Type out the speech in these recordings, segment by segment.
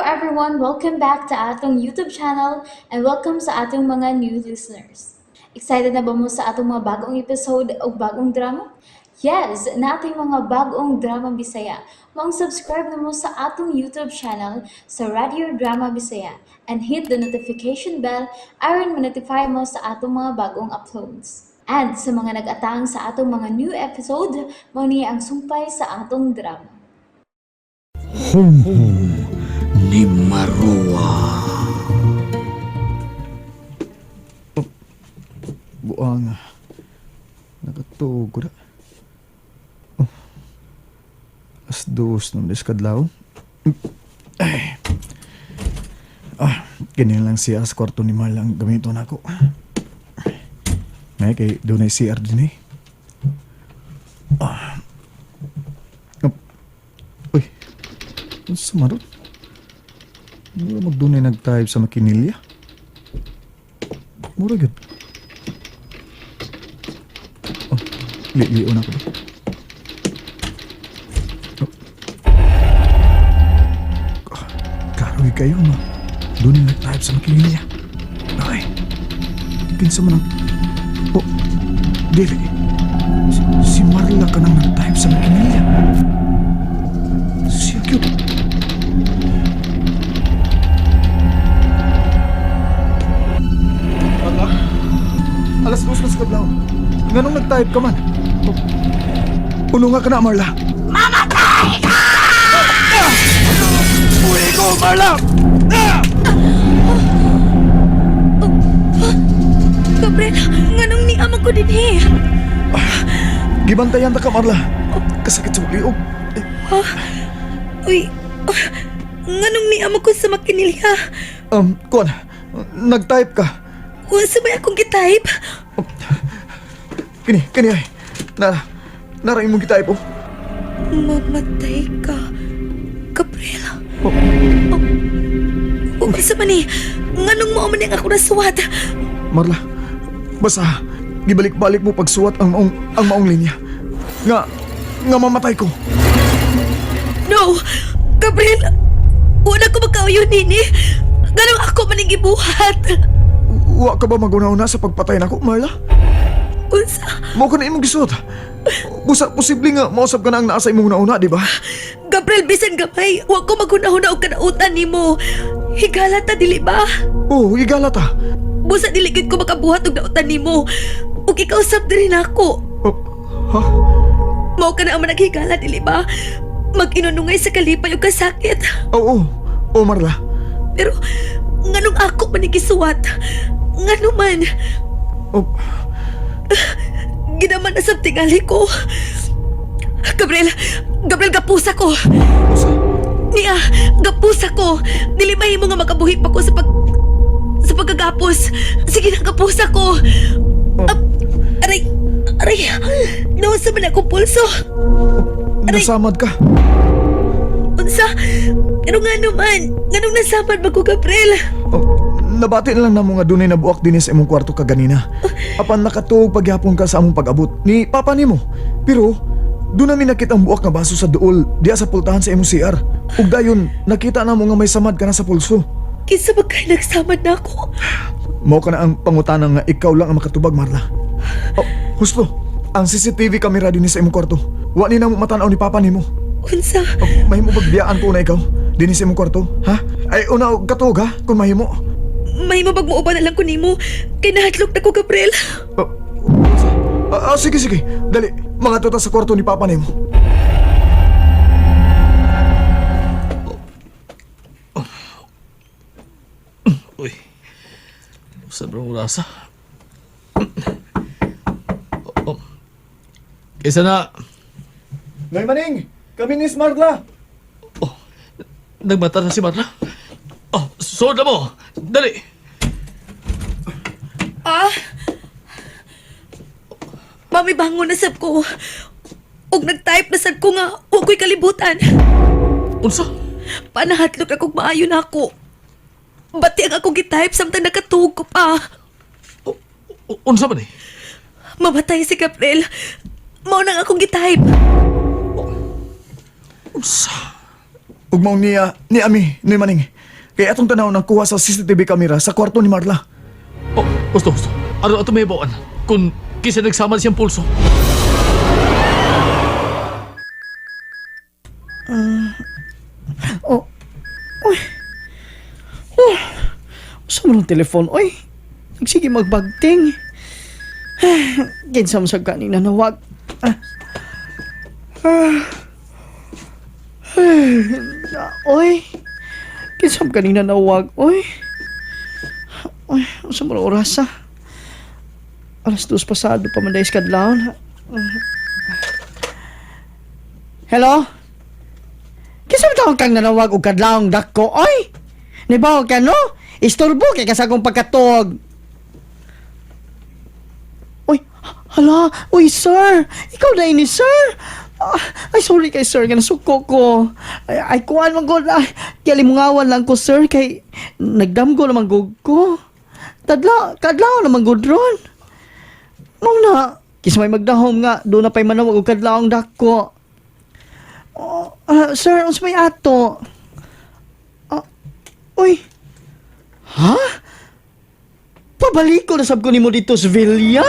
everyone! Welcome back to atong YouTube channel and welcome sa atong mga new listeners. Excited na ba mo sa atong mga bagong episode o bagong drama? Yes, nating mga bagong drama Bisaya. Maong subscribe na mo sa atong YouTube channel sa Radio Drama Bisaya and hit the notification bell aron ma-notify mo sa atong mga bagong uploads. And sa mga nag-atang sa atong mga new episode, mao ni ang sumpay sa atong drama. Humhum ni Marua. Buang. Nakatuog ko na. Oh. 2:00 nung diskadlaw. Ay. Ah, ganyan lang siya sa kwarto ni Marla ang gamiton ako. Ngay kay doon ay CR din eh. Ah. Oh. Uy. Ano sa marot? Mura magdunay nag-type sa makinilya. Mura gyud. Oh, lion ako ba? Oh. Ah, klaro gyud kayo, ma. Doon yung nag-type sa makinilya. Ay, kinsa man ang... Oh, dili. Si Marla ka nang nag-type sa makinilya. Siya cute. Marla? 2:00 na sa kadlaw. Nganong nag-type ka man? Oh. Uno nga ka na, Marla. Mamatay ka! Uwi ko, Marla! Ah! Gabriel, nganong ni ama ko dinhi? Gibantayan ta ka, Marla. Kasakit sa liog. Eh, Uy, ah, nganong ni ama ko sa makinilya? Kuan, nag-type ka. Unsa may akong gitype? Kini, kini ay. Nara, nara imong gitype, oh. Mamatay ka, Gabriel. Oh, Unsa man ni? Nganong mao man ang ako nasuwat? Marla, basta, gibalik-balik mo pagsuwat ang maong linya. Nga mamatay ko. No, Gabriel, wala ko magkauyon nini. Nganong ako man ang gibuhat? Wa ka ba maguna-una sa pagpatay nako, Marla? Unsa? Mao ka na imong gisuot. Busa, posible nga mausap ka na ang naa sa imong una-una, di ba? Gabriel, bisan gamay, wa ko maghuna-huna og kanautan nimo. Higala ta dili ba? Oo, oh, higala ta. Busa dili gid ko makabuhat og dautan nimo. Ug ikaw sab diri nako. Oh, ha? Mao ka na ang managhigala dili ba? Mag-inunungay sa kalipay ug kasakit. Oo, oo, Marla. Pero nganong ako man gisuwat? Ngano man Oh, ginaman na sab tingali ko. Gabriel, Gabriel gapusa ko. usa. Niya, gapusa ko. Dili mahimo nga makabuhi pa ko sa pagkagapos. Sige na, gapusa ko. Oh. Ap, aray, aray. Nausa man akong pulso. Aray. Nasamad ka. Unsa? Pero nga naman, nganong nasamad ba ko, Gabriel? Oh, nabati na lang namo nga dunay nabuak dinhi sa imong kwarto kaganina. Apan nakatuog pagyapon ka sa among pag-abot ni papa nimo. Pero doon namin nakita ang buak nga baso sa duol diya sa pultahan sa imong CR. Ug dayon nakita namo nga may samad ka na sa pulso. Kinsa ba kay nagsamad na ako? Mao ka na ang pangutana nga ikaw lang ang makatubag, Marla. Oh, husto. Ang CCTV camera dinhi sa imong kwarto. Wa ni namo matan-aw ni papa nimo. Unsa? Oh, mahimo pagbiyaan ko na ikaw dinhi sa imong kwarto, ha? Ay una og katuog ha kung mahimo. May mabagmuoba na lang ko nimo. Kay nahadlok na ko, Gabriel. Oh, sige, sige. Dali, mga tuta sa kwarto ni Papa nimo. Uy. Sobrang orasa. Oh. Kaysa na, Nay Maning, kami ni Marla. Oh, nagmata na si Marla. Oh, suod na mo. Dali. Ah? Mami, bangon na sab ko. Ug nag-type na sad ko nga, huwag ko'y kalibutan. Unsa? Panahatlok akong maayo na ako. Bati ang akong gitype samtang nakatuog ko pa. Unsa man eh? Mamatay si Gabriel. Mao nang akong gitype. Unsa? Ug mao niya ni ami ni Maning. Kay atong tanaw nagkuha sa CCTV camera sa kwarto ni Marla. Oh, gusto, gusto. Aron ato may bawaan. Kung kisa nagsaman siyang pulso. Oh. Uy. Oh. Sa mo ng telefon, oy. Nagsige magbagting. Kinsa mo sa kanina nawag. Ah. Ah. Oy. Kinsa mo kanina nawag, oy. Oy, sa mo oras ah. 2:00 pasado pa man dahil sa kadlawon. Hello? Kinsa man tawag kang nanawag og kadlawong dako, oy? Nibaw ka no? Istorbo kay kasagong pagkatuog. Uy, hala, uy sir, ikaw na ini sir. Ah, ay sorry kay sir, nga nasuko ko. Ay, ay kuan man gud, ay, kalimungawan lang ko sir kay nagdamgo naman gud ko. Tadla, kadlaw naman gud ron. Mao na, kis may magdahom nga, doon na pa'y manawag og kadlawong dako. Oh, ah, sir, unsa may ato? Ah, uy. Ha? Pabalik ko na sab ko nimo dito sa Villa.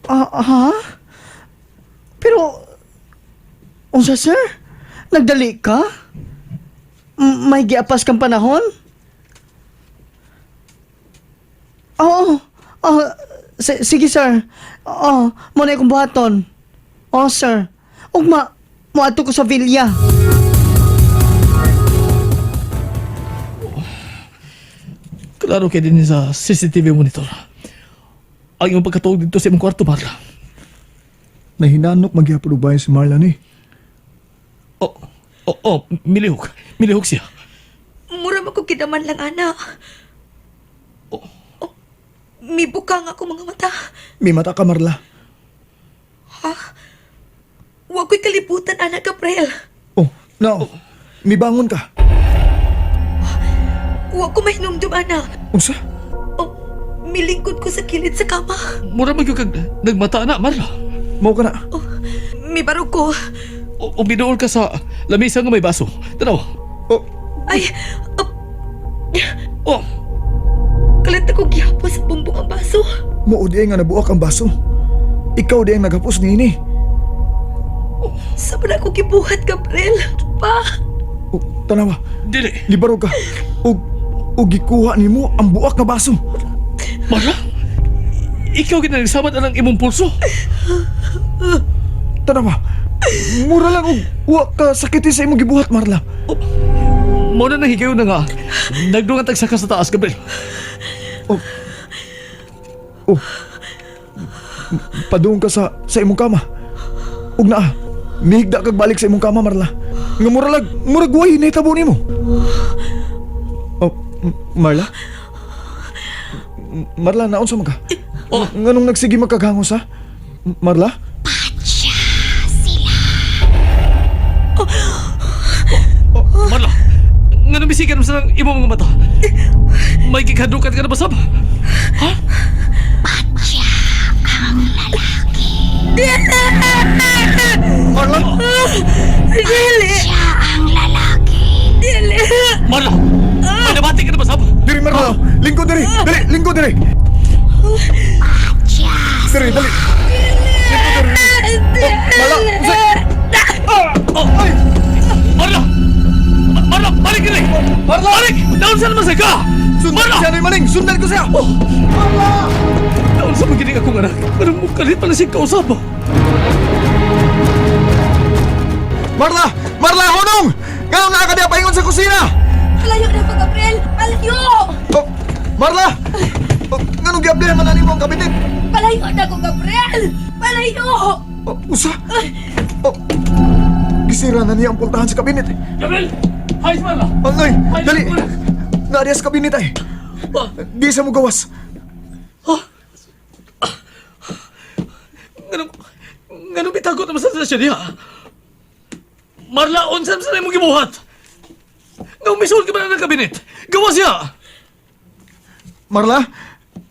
Ah, ha? Pero unsa sir? Nagdali ka? May giapas kang panahon? Oo. Oh, sige sir. Oo, mo na akong buhaton. Oo sir. Ugma, moadto ko sa villa. Klaro kay din sa CCTV monitor. Ang iyong pagkatuog dito sa imong kwarto, Marla. Nahinanok magyapon og bahay si Marla ni. Oh, oh, oh, milihok. Milihok siya. Mura man ko kidaman lang, ana. Oh. Oh, mibuka nga ako mga mata. Mimata ka Marla. Ha? Wa ko'y kalibutan, ana, Gabriel. Oh, no. Mibangon ka. Wa ko mahinumdum, ana. Unsa? Oh, milingkod ko sa kilid sa kama. Mura man gyud kag nagmata na, Marla. Mao ka na. Oh, mibarog ko. O, o binuol ka sa lamesa nga may baso. Tanaw. Oh, Ay, oh, Oh, kalit ako gihapon sa bumbong ang baso. mao di ay nga nabuak ang baso. Ikaw di ang naghapos niini. Sa man ako gibuhat, Gabriel. Pa, Oh, tanawa. dili. Libaro ka. Og og gikuha nimo ang buak nga baso. Marla? Ikaw gid nagsamad ang imong pulso. Tanawa. Mura lang og wa ka sakiti sa imong gibuhat Marla. Oh, mo na nahigayon na nga. Nagdungan tag saka sa taas, Gabriel. Oh. Oh. Padung ka sa imong kama. Ug naa, mihigda kag balik sa imong kama Marla. Nga mura lag, murag way nahitabo nimo. Oh, Marla? Marla, naunsa man ka? Oh. Nganong nagsige magkaghangos ha? Marla? Marla, nga bisikan mo sa imong mga mata. May gikadukan ka na ba, sab? Ha? Marla? dili. Siya ang lalaki. Dili. Marla, may nabati ka na ba, sab? Diri Marla! Lingkod diri! Dali, lingkod diri! Diri, dali! Lingkod diri! Oh, Marla! Usay! Oh, Marla! Marla, balik diri! Marla! Balik! Daon sa naman sa ka! Sundan Marla! siya ni Maning! Sundan ko siya! Oh! Daon sa maginig akong anak. Anong mukalit pala siyang kausap? ah. Marla! Marla, hunong! Nganong naa ka diha paingon sa kusina? Palayo na ko, Gabriel. Palayo! Oh, Marla! Oh, nganong giablihan man nimo ang kabinet? Palayo na ko, Gabriel! Palayo! Oh, usa? Oh, gisira na niya ang pultahan sa kabinet. Gabriel! Hi, Marla! Anoy, Ay, dali! wala. Naariya sa kabinet ay. Ah, Di sa mo gawas. Nganong... Nganong bitagot naman sa siya niya? Marla, unsa sa imong gibuhat? Nga umisol ka ba na ng kabinet? Gawa siya! Marla,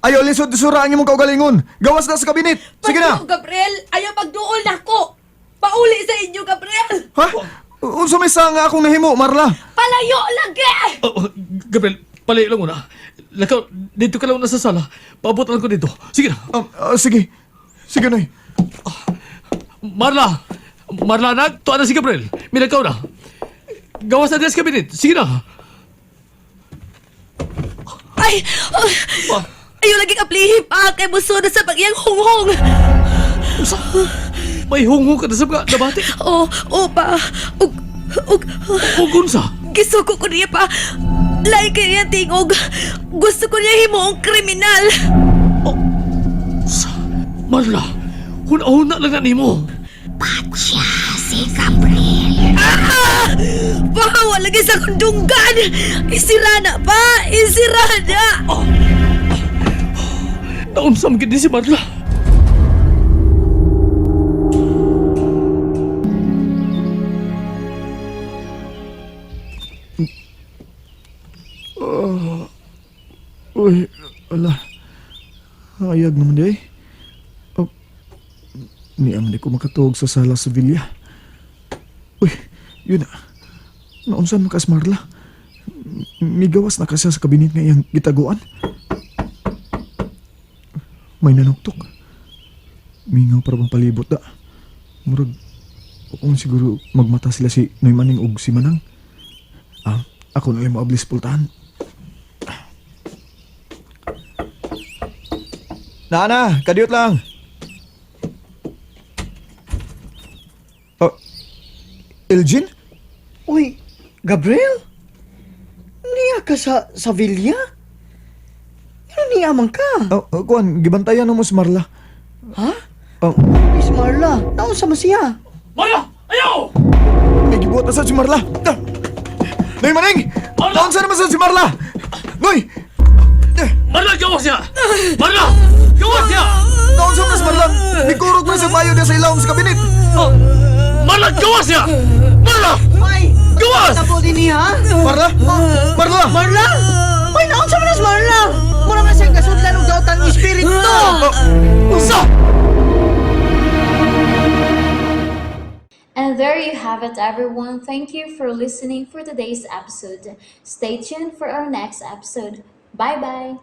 ayaw lisod sura ang imong kaugalingon. Gawas na sa kabinet. Sige na. Palayo, Gabriel! Ayaw magduol na ako! Pauli sa inyo, Gabriel! Ha? Unsa may sanga akong nahimo, Marla? Palayo lagi! Oh, oh, Gabriel, palayo lang una. Lakaw, dito ka lang una sa sala. Paabot lang ko dito. Sige na. Sige. Sige, Noy. Marla! Marla, anak, tuwa na si Gabriel. Milakaw na. Gawas na diyan sa kabinet. Sige na. Ay! Oh, Ah, ayaw lagi kaplihi pa kay buso na sa pagyang honghong. usa. May hunghong ka na sa mga nabati. Oh, oh pa. Ug, ug, O unsa. gisuko ko niya pa. Lahi kay niya tingog. Gusto ko niya himuong kriminal. Usa. Marla, huna-huna lang na nimo. Ah! Pa, wala lagi sa kundunggan. Isira na pa! Isira na! Naunsam gid ni si Marla. Uy, ala. Ayag naman di ay. Oh, niya man di ko makatuog sa sala sa villa. Uy, yun na. Naunsan man ka si Marla? Migawas na kasi sa kabinet nga iyang gitaguan. May nanuktok. Mingaw para bang palibot da. Murag, kung siguro magmata sila si Noy Maning ug si Manang. Ah, ako na lang maablis pultahan. Nana, kadiyot lang. Oh, Elgin? Uy, Gabriel? Niya ka sa Villa? Ano niya man ka? Oh, oh, kuan, gibantayan mo si Marla. Ha? Oh, Miss Marla, naunsa man siya? Marla! Ayaw! may gibuhat na sad si Marla. Ah! Noy Maning! Marla! Naunsa naman sad si Marla? Noy! Marla, gawas niya! Marla! Gawas niya! Naunsa man si Marla? Mikurog man sa bayo niya sa ilawom sa kabinet. Oh, Marla, gawas niya! Marla! Ay! Gawas! Tabo din niya? Marla? Marla! Marla! Uy, naunsa man si Marla? Mura man siya kasudlan og daotang espiritu. Unsa! And there you have it, everyone. Thank you for listening for today's episode. Stay tuned for our next episode. Bye bye.